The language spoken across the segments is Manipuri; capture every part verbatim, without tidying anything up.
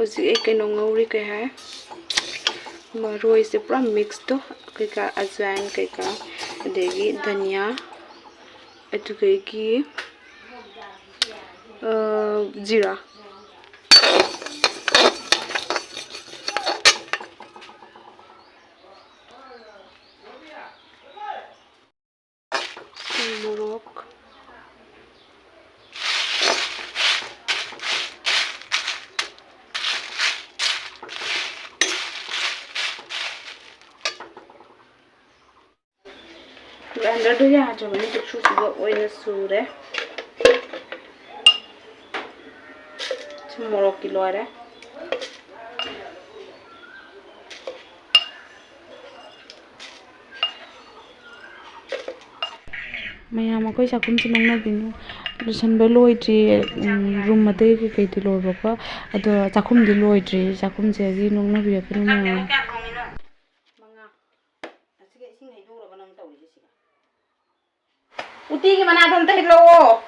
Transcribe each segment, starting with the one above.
ꯍꯧꯖꯤꯛ ꯑꯩ ꯀꯩꯅꯣ ꯉꯧꯔꯤ, ꯀꯩ ꯍꯥꯏ, ꯃꯔꯣꯏꯁꯦ ꯄꯨꯔꯥ ꯃꯤꯛꯁꯇꯣ, ꯀꯩꯀꯥ, ꯑꯖꯋꯥꯏꯟ ꯀꯩꯀꯥ, ꯑꯗꯒꯤ ꯙꯅꯤꯌꯥ, ꯑꯗꯨꯗꯒꯤ, ꯑ, ꯖꯤꯔꯥ꯫ ꯃꯣꯔꯣꯛ꯫ ꯒ꯭ꯔꯥꯏꯟꯗꯔꯗꯨ ꯌꯥꯗ꯭ꯔꯕꯅꯤ, ꯆꯦꯛꯁꯨꯁꯤꯒ ꯑꯣꯏꯅ ꯁꯨꯔꯦ꯫ ꯁꯤ ꯃꯣꯔꯣꯛꯀꯤ ꯂꯣꯏꯔꯦ꯫ ꯃꯌꯥꯝ, ꯑꯩꯈꯣꯏ ꯆꯥꯛꯈꯨꯝꯁꯦ ꯅꯣꯛꯅꯕꯤꯅꯨ, ꯂꯣꯏꯁꯟꯕ ꯂꯣꯏꯗ꯭ꯔꯤ꯫ ꯎꯝ, ꯔꯨꯝ ꯑꯇꯩ ꯀꯩꯀꯩꯗꯤ ꯂꯣꯏꯕꯀꯣ, ꯑꯗꯣ ꯆꯥꯛꯈꯨꯝꯗꯤ ꯂꯣꯏꯗ꯭ꯔꯤ꯫ ꯆꯥꯛꯈꯨꯝꯁꯦ ꯑꯗꯨꯒꯤ ꯅꯣꯛꯅꯕꯤꯔꯛꯀꯅꯨ ꯃꯌꯥꯝ꯫ ꯃꯉꯥ꯫ ꯑꯁꯤꯒ ꯏꯁꯤꯡ ꯍꯩꯗꯣꯛꯎꯔꯕ ꯅꯪ ꯇꯧꯔꯤꯁꯦ ꯁꯤꯒ? ꯎꯇꯤꯒꯤ ꯃꯅꯥꯗꯣ ꯑꯝꯇ ꯍꯦꯛꯂꯛꯑꯣ꯫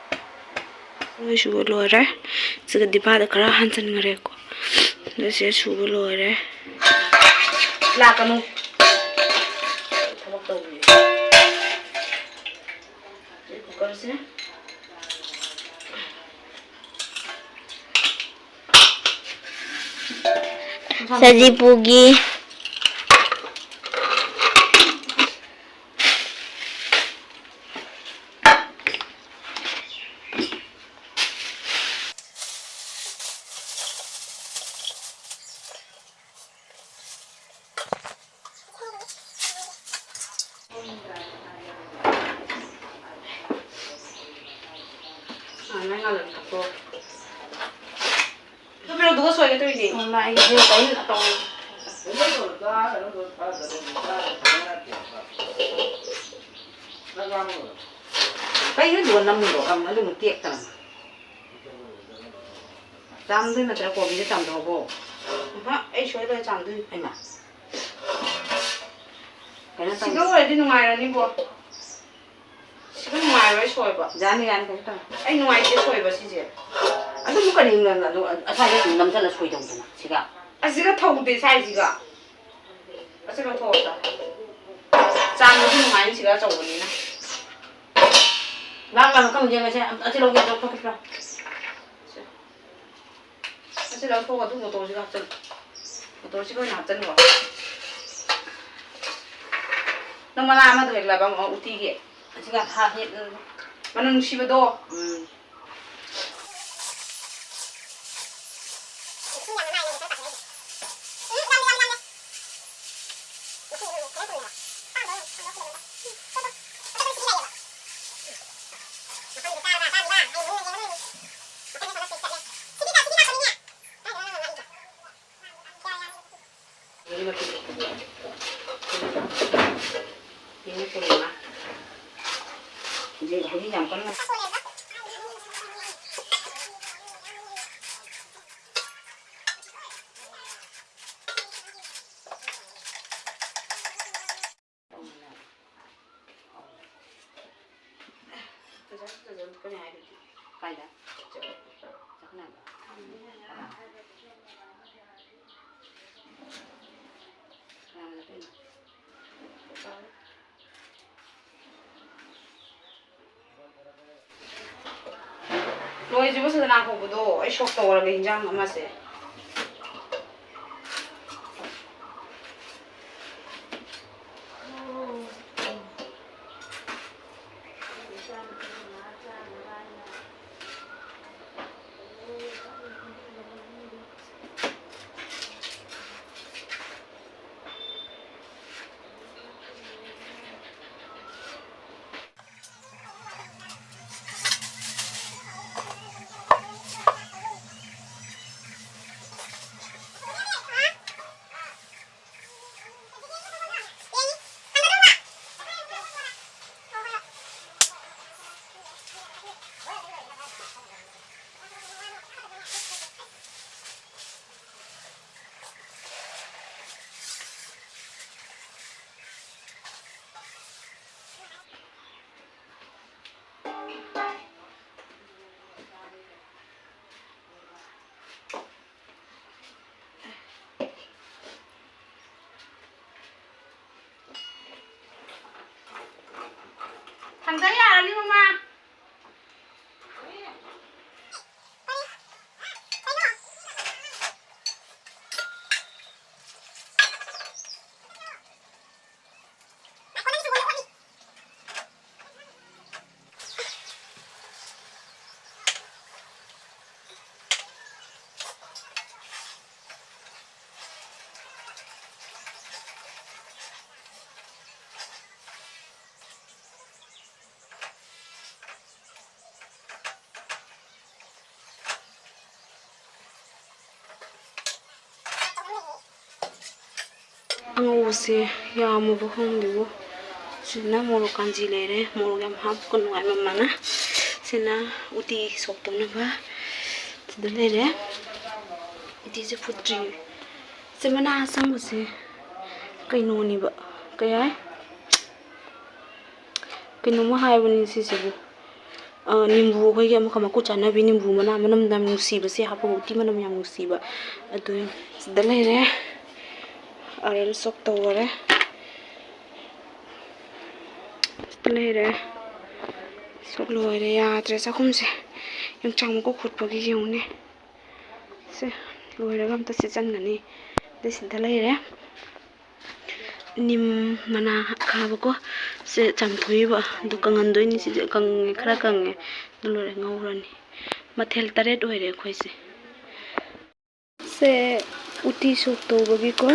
ꯂꯣꯏ ꯁꯨꯕ ꯂꯣꯏꯔꯦ꯫ ꯁꯤꯒ ꯗꯤꯄꯥꯗ ꯈꯔ ꯍꯥꯟꯖꯟꯈ꯭ꯔꯦꯀꯣ꯫ ꯑꯗ ꯁꯤꯗ ꯁꯨꯕ ꯂꯣꯏꯔꯦ꯫ ꯂꯥꯛꯀꯅꯨ꯫ ꯊꯕꯛ ꯇꯧꯔꯤꯌꯦ꯫ ꯁꯤ ꯀꯨꯀꯔꯁꯦ꯫ ꯁꯖꯤꯄꯨꯒꯤ꯫ ꯑꯥ, ꯅꯪ ꯉꯥꯜꯂꯛꯄꯗꯣ꯫ ꯑꯗꯨ ꯄꯤꯔꯛꯑꯣ, ꯑꯗꯨꯒ ꯁꯣꯏꯒꯦ ꯇꯧꯔꯤꯅꯦ꯫ ꯎꯝ, ꯃꯥ ꯑꯩꯒꯤ ꯍꯦꯌꯔ ꯁ꯭ꯇꯥꯏꯜ ꯇꯧ꯫ ꯀꯩꯅꯣ ꯑꯗꯨꯒ ꯅꯝꯃꯤꯗꯣ? ꯑꯗꯨꯝ ꯇꯦꯛꯇꯅ꯫ ꯆꯥꯝꯗꯣꯏ ꯅꯠꯇ꯭ꯔꯥ ꯀꯣꯕꯤꯗ ꯆꯥꯝꯊꯣꯛꯑꯕꯣ? ꯑꯍ, ꯑꯩ ꯁꯣꯏ ꯂꯣꯏ ꯆꯥꯝꯗꯣꯏꯅꯤ꯫ ꯍꯩꯃꯥ꯫ ꯀꯩꯅꯣ ꯇꯧ꯫ ꯁꯤꯒ ꯑꯣꯏꯔꯗꯤ ꯅꯨꯡꯉꯥꯏꯔꯅꯤꯕꯣ꯫ ꯁꯤꯒ ꯅꯨꯡꯉꯥꯏꯔꯣꯏ ꯁꯣꯏꯕ꯫ ꯌꯥꯅꯤ, ꯌꯥꯅꯤ, ꯀꯩꯁꯨ ꯇꯧꯔꯣꯏ꯫ ꯑꯩ ꯅꯨꯡꯉꯥꯏꯇꯦ ꯁꯣꯏꯕ ꯁꯤꯁꯦ꯫ ꯑꯗꯨꯕꯨ ꯀꯔꯤ ꯅꯪ ꯑꯗꯨ ꯑꯁ꯭ꯋꯥꯏꯗ ꯑꯗꯨꯝ ꯅꯝꯁꯤꯜꯂ ꯁꯣꯏꯗꯧꯗꯅ ꯁꯤꯒ? ꯑꯁꯤꯒ ꯊꯧꯗꯦ ꯁꯥꯏꯁꯤꯒ꯫ ꯑꯁꯤ ꯂꯧꯊꯣꯛꯑꯣ꯫ ꯆꯥꯝꯕꯁꯨ ꯅꯨꯡꯉꯥꯏꯅꯤ ꯁꯤꯒ ꯑꯆꯧꯕꯅꯤꯅ꯫ ꯂꯥꯛ ꯂꯥꯛ ꯃꯐꯝ ꯌꯦꯡꯉꯁꯦ꯫ ꯑꯁꯤ ꯂꯧꯒꯦ ꯂꯧꯊꯣꯛꯈꯤꯕ꯭ꯔꯣ? ꯑꯁꯤ ꯂꯧꯊꯣꯛꯑꯣ, ꯑꯗꯨ ꯃꯣꯇꯣꯔꯁꯤꯒ ꯍꯥꯞꯆꯜꯂꯨ꯫ ꯃꯣꯇꯣꯔꯁꯤꯒ ꯑꯣꯏꯅ ꯍꯥꯞꯆꯜꯂꯨꯔꯣ꯫ ꯅꯪ ꯃꯅꯥ ꯑꯃꯗꯣ ꯍꯦꯛꯂꯕ, ꯑ, ꯎꯇꯤꯒꯤ? ꯑꯁꯤꯒ ꯍꯥ-, ꯍꯦꯛ-, ꯃꯅꯝ ꯅꯨꯡꯁꯤꯕꯗꯣ? ꯎꯝ꯫ ꯍꯧꯖꯤꯛ ꯌꯥꯝ ꯀꯟꯅ ꯀꯥꯏꯗ? ꯆꯠꯈ꯭ꯔꯕ? ꯂꯣꯏꯗ꯭ꯔꯤꯕꯣ ꯁꯗꯅꯥ ꯍꯧꯕꯗꯣ? ꯑꯩ ꯁꯣꯛ ꯇꯧꯔꯒꯦ ꯏꯟꯖꯥꯡ ꯑꯃꯁꯦ꯫ ꯌꯥꯔꯅꯤ, ꯃꯃꯥ꯫ ꯑꯉꯧꯕꯁꯦ ꯌꯥꯝꯃꯕ ꯈꯪꯗꯦꯕꯨ꯫ ꯁꯤꯅ ꯃꯣꯔꯣꯛ ꯀꯥꯟꯖꯤ ꯂꯩꯔꯦ, ꯃꯣꯔꯣꯛ ꯌꯥꯝ ꯍꯥꯞꯄꯒ ꯅꯨꯡꯉꯥꯏ ꯃꯃꯥꯅ꯫ ꯁꯤꯅ ꯎꯇꯤ ꯁꯣꯛ ꯇꯧꯅꯕ ꯁꯤꯗ ꯂꯩꯔꯦ꯫ ꯎꯇꯤꯁꯦ ꯐꯨꯠꯇ꯭ꯔꯤ꯫ ꯁꯤ ꯃꯅꯥ ꯑꯁꯪꯕꯁꯦ ꯀꯩꯅꯣꯅꯦꯕ, ꯀꯩ ꯍꯥꯏ? ꯀꯩꯅꯣꯝꯃ ꯍꯥꯏꯕꯅꯤ ꯁꯤꯁꯤꯕꯨ꯫ ꯑ, ꯅꯤꯝꯕꯨ ꯑꯩꯈꯣꯏꯒꯤ ꯑꯃꯈꯛ ꯃꯀꯨ ꯆꯥꯅꯕꯤ ꯅꯤꯝꯕꯨ ꯃꯅꯥ, ꯃꯅꯝ ꯌꯥꯝ ꯅꯨꯡꯁꯤꯕꯁꯦ ꯍꯥꯞꯄꯒ ꯎꯇꯤ ꯃꯅꯝ ꯌꯥꯝ ꯅꯨꯡꯁꯤꯕ꯫ ꯑꯗꯨ ꯁꯤꯗ ꯂꯩꯔꯦ꯫ ꯑꯔꯦꯜ ꯁꯣꯛ ꯇꯧꯈꯔꯦ꯫ ꯁꯤꯗ ꯂꯩꯔꯦ꯫ ꯁꯣꯛ ꯂꯣꯏꯔꯦ꯫ ꯌꯥꯗ꯭ꯔꯦ ꯆꯥꯛꯈꯨꯝꯁꯦ꯫ ꯌꯣꯡꯆꯥꯛ ꯃꯀꯨ ꯈꯣꯠꯄꯒꯤ ꯌꯦꯡꯉꯨꯅꯦ꯫ ꯁꯦ ꯂꯣꯏꯔꯒ ꯑꯝꯇ ꯁꯤꯠꯆꯟꯒꯅꯤ꯫ ꯑꯗꯩ ꯁꯤꯗ ꯂꯩꯔꯦ꯫ ꯅꯤꯝ ꯃꯅꯥ ꯑꯈꯥꯕꯀꯣ꯫ ꯁꯦ ꯆꯥꯝꯊꯣꯛꯏꯕ꯫ ꯑꯗꯨ ꯀꯪꯍꯟꯗꯣꯏꯅꯤ꯫ ꯁꯤꯁꯦ ꯀꯪꯉꯦ, ꯈꯔ ꯀꯪꯉꯦ꯫ ꯑꯗꯨ ꯂꯣꯏꯔꯦ ꯉꯧꯔꯅꯤ꯫ ꯃꯊꯦꯜ ꯇꯔꯦꯠ ꯑꯣꯏꯔꯦ ꯑꯩꯈꯣꯏꯁꯦ꯫ ꯁꯦ ꯎꯇꯤ ꯁꯣꯛ ꯇꯧꯕꯒꯤꯀꯣ꯫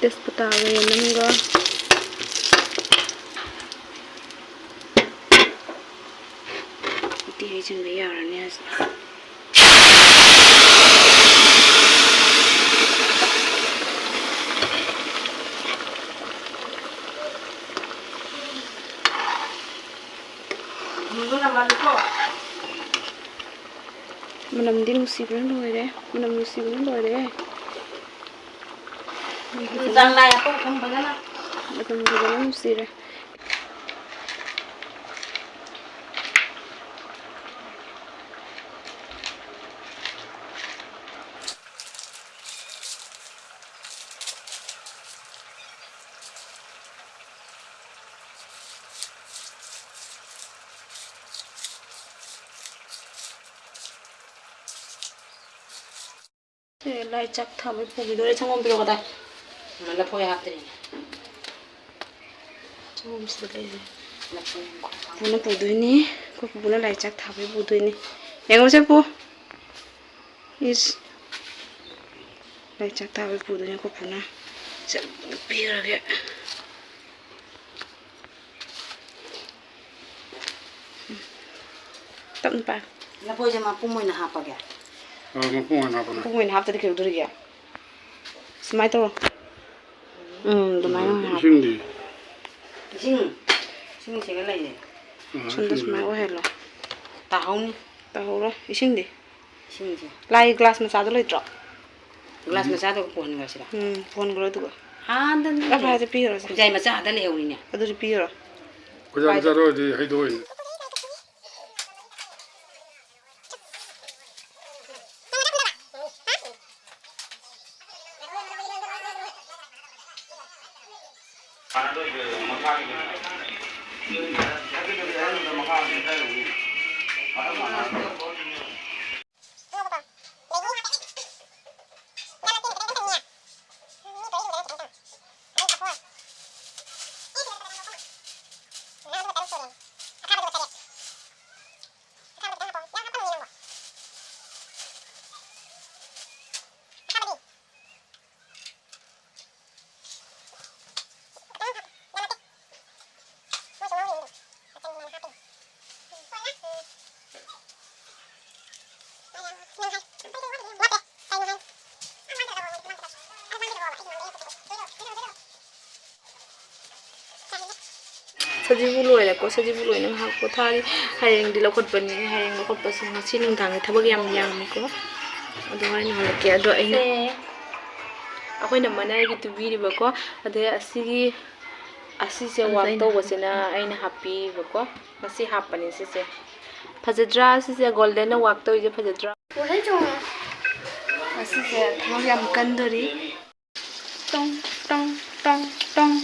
ꯇꯦꯖꯄꯇꯥꯒ ꯌꯦꯅꯝꯒ꯫ ꯎꯇꯤ ꯍꯩꯖꯤꯟꯕ ꯌꯥꯔꯅꯤ ꯍꯧꯖꯤꯛ꯫ ꯃꯅꯝꯗꯤ ꯅꯨꯡꯁꯤꯕꯅ ꯂꯣꯏꯔꯦ, ꯃꯅꯝ ꯅꯨꯡꯁꯤꯕꯅ ꯂꯣꯏꯔꯦ꯫ ꯅꯨꯡꯗꯥꯡ ꯂꯥꯏ ꯑꯄꯧ ꯊꯝꯕꯒꯅ꯫ ꯃꯅꯝ ꯐꯖꯅ ꯅꯨꯡꯁꯤꯔꯦ꯫ ꯁꯦ, ꯂꯥꯏ ꯆꯥꯛ ꯊꯥꯕꯩ ꯄꯨꯈꯤꯗꯣꯔꯦ꯫ ꯁꯪꯒꯣꯝ ꯄꯤꯔꯛꯑꯣ ꯀꯗꯥꯏ? ꯂꯐꯣꯏ ꯍꯥꯞꯇ꯭ꯔꯤꯅꯦ꯫ ꯁꯪꯒꯣꯝꯁꯤꯗ ꯂꯩꯔꯦ꯫ ꯂꯐꯣꯏ ꯄꯨꯄꯨꯅ ꯄꯨꯗꯣꯏꯅꯤ꯫ ꯑꯩꯈꯣꯏ ꯄꯨꯄꯨꯅ ꯂꯥꯏ ꯆꯥꯛ ꯊꯥꯕꯩ ꯄꯨꯗꯣꯏꯅꯤ꯫ ꯌꯦꯡꯉꯨꯁꯦ ꯄꯨ꯫ ꯏꯁ꯫ ꯂꯥꯏ ꯆꯥꯛ ꯊꯥꯕꯩ ꯄꯨꯗꯣꯏꯅꯤ ꯑꯩꯈꯣꯏ ꯄꯨꯅ꯫ ꯁꯦ, ꯄꯤꯔꯒꯦ꯫ ꯇꯞꯅ ꯄꯥꯏ꯫ ꯂꯐꯣꯏꯁꯦ ꯃꯄꯨꯝ ꯑꯣꯏꯅ ꯍꯥꯞꯄꯒꯦ? ꯑ, ꯃꯄꯨꯝ ꯑꯣꯏꯅ ꯍꯥꯞꯄꯅꯦ꯫ ꯃꯄꯨꯝ ꯑꯣꯏꯅ ꯍꯥꯞꯇꯗꯤ ꯀꯩꯗꯧꯗꯣꯔꯤꯒꯦ? ꯁꯨꯃꯥꯏꯅ ꯇꯧꯔꯣ꯫ ꯎꯝ, ꯑꯗꯨꯃꯥꯏꯅ ꯑꯣꯏꯅ ꯍꯥꯞꯄꯣ꯫ ꯏꯁꯤꯡꯗꯤ? ꯏꯁꯤꯡ, ꯏꯁꯤꯡꯁꯤꯒ ꯂꯩꯔꯦ꯫ ꯑ, ꯁꯣꯝꯗ ꯏꯁꯤꯡꯗꯤ ꯁꯨꯃꯥꯏꯅ ꯂꯩꯔꯦ꯫ ꯑꯣꯏꯍꯜꯂꯣ꯫ ꯇꯥꯍꯧꯅꯤ꯫ ꯇꯥꯍꯧꯔꯣꯏ꯫ ꯏꯁꯤꯡꯗꯤ? ꯏꯁꯤꯡꯁꯦ꯫ ꯂꯥꯏ ꯒ꯭ꯂꯥꯁ ꯃꯆꯥꯗꯣ ꯂꯩꯇ꯭ꯔꯣ? ꯒ꯭ꯂꯥꯁ ꯎꯝ꯫ ꯃꯆꯥꯗꯣ ꯄꯨꯍꯟꯈ꯭ꯔꯁꯤꯔꯥ? ꯎꯝ, ꯄꯨꯍꯟꯈ꯭ꯔꯣ ꯑꯗꯨꯒ꯫ ꯑꯥꯗ ꯑꯐ ꯂꯩ꯫ ꯍꯥꯏꯗ ꯄꯤꯈ꯭ꯔꯣꯁꯦ꯫ ꯈꯨꯖꯥꯏ ꯃꯆꯥ ꯑꯥꯗ ꯂꯩꯍꯧꯔꯤꯅꯦ꯫ ꯑꯗꯨꯗꯤ ꯄꯤꯈ꯭ꯔꯣ꯫ ꯈꯨꯖꯥꯏ ꯃꯆꯥꯗꯣ ꯑꯣꯏꯔꯗꯤ ꯍꯩꯗꯣꯛꯑꯣꯏꯅꯦ꯫ ꯁꯖꯤꯕꯨ ꯂꯣꯏꯔꯦꯀꯣ, ꯁꯖꯤꯕꯨ ꯂꯣꯏꯅ ꯉꯥꯏꯍꯥꯛ ꯄꯣꯊꯥꯔꯤ꯫ ꯍꯌꯦꯡꯗꯤ ꯂꯧꯈꯠꯄꯅꯤ, ꯍꯌꯦꯡ ꯂꯧꯈꯠꯄꯁꯤ ꯉꯁꯤ ꯅꯨꯡꯗꯥꯡꯒꯤ ꯊꯕꯛ ꯌꯥꯝ ꯌꯥꯝꯃꯤꯀꯣ, ꯑꯗꯨ ꯍꯣꯔꯦꯟ ꯍꯜꯂꯛꯀꯦ꯫ ꯑꯗꯣ ꯑꯩꯅ, ꯁꯦ꯫ ꯑꯩꯈꯣꯏꯅ ꯃꯅꯥꯏꯒꯤ ꯇꯨꯕꯤꯔꯤꯕꯀꯣ, ꯑꯗꯩ ꯑꯁꯤꯒꯤ, ꯑꯁꯤꯁꯦ ꯑꯗꯨꯁꯨ ꯋꯥꯛ ꯑꯩꯅ ꯇꯧꯕꯁꯤꯅ ꯑꯩꯅ ꯍꯥꯞꯄꯤꯕꯀꯣ, ꯉꯁꯤ ꯍꯥꯞꯄꯅꯤ ꯁꯤꯁꯦ꯫ ꯐꯖꯗ꯭ꯔꯥ? ꯁꯤꯁꯦ ꯒꯣꯜꯗꯟꯅ ꯋꯥꯛ ꯇꯧꯔꯤꯁꯦ ꯐꯖꯗ꯭ꯔꯥ? ꯉꯁꯤꯁꯦ ꯊꯕꯛ ꯌꯥꯝ ꯀꯟꯗꯣꯔꯤ꯫ ꯇꯣꯡ, ꯇꯣꯡ, ꯇꯣꯡ, ꯇꯣꯡ꯫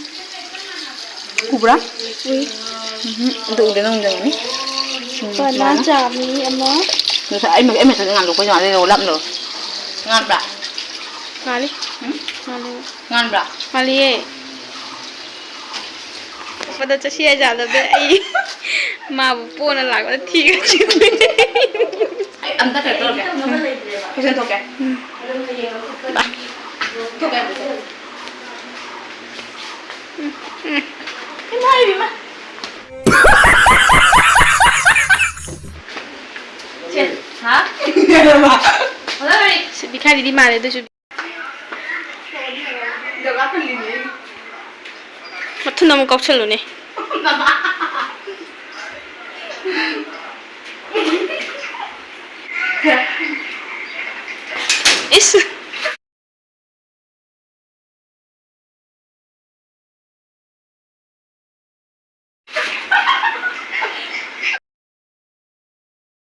ꯎꯕ꯭ꯔꯥ? ꯎꯏ꯫ ꯎꯝꯍꯨꯝ, ꯑꯗꯨ ꯎꯗꯦ, ꯅꯪ ꯎꯗꯕꯅꯤ꯫ ꯎꯝ, ꯕꯅꯥ ꯁꯨꯃꯥꯏꯅ꯫ ꯆꯥꯕꯤ ꯑꯃ꯫ ꯉꯁꯥꯏ ꯑꯩ, ꯑꯩ ꯃꯦꯁꯦꯖ ꯉꯥꯟꯗꯣꯛꯄꯩ ꯃꯥꯜꯂꯦ, ꯂꯥꯞꯅ ꯂꯧ꯫ ꯉꯥꯟꯕ꯭ꯔꯥ? ꯉꯥꯜꯂꯤ꯫ ꯎꯝ? ꯉꯥꯜꯂꯤ꯫ ꯉꯥꯟꯕ꯭ꯔꯥ? ꯉꯥꯜꯂꯤꯌꯦ꯫ ꯄꯣꯛꯄꯗ ꯆꯠꯁꯤ ꯍꯥꯏꯖꯥꯠꯂꯕ ꯑꯩ꯫ ꯃꯥꯕꯨ ꯄꯣꯅ ꯂꯥꯛꯄꯗ ꯊꯤꯒ ꯆꯤꯡꯗꯣꯏꯅꯦ꯫ ꯑꯩ ꯑꯝꯇ ꯀꯩꯅꯣ ꯇꯧꯔꯒꯦ꯫ ꯎꯝ꯫ ꯀꯣꯏꯁꯟ ꯊꯣꯛꯀꯦ꯫ ꯎꯝ꯫ ꯊꯣꯛꯀꯦ꯫ ꯎꯝ꯫ ꯎꯝ꯫ ꯏꯃꯥ ꯏꯕꯦꯝꯃ꯫ ꯁꯦ, ꯍꯥ? ꯁꯤ ꯕꯤꯈꯥꯔꯤꯗꯤ ꯃꯥꯜꯂꯦ ꯑꯗꯨꯁꯨ꯫ ꯃꯊꯨꯟ ꯑꯃꯨꯛ ꯀꯥꯎꯁꯜꯂꯨꯅꯦ꯫ ꯏꯁ꯫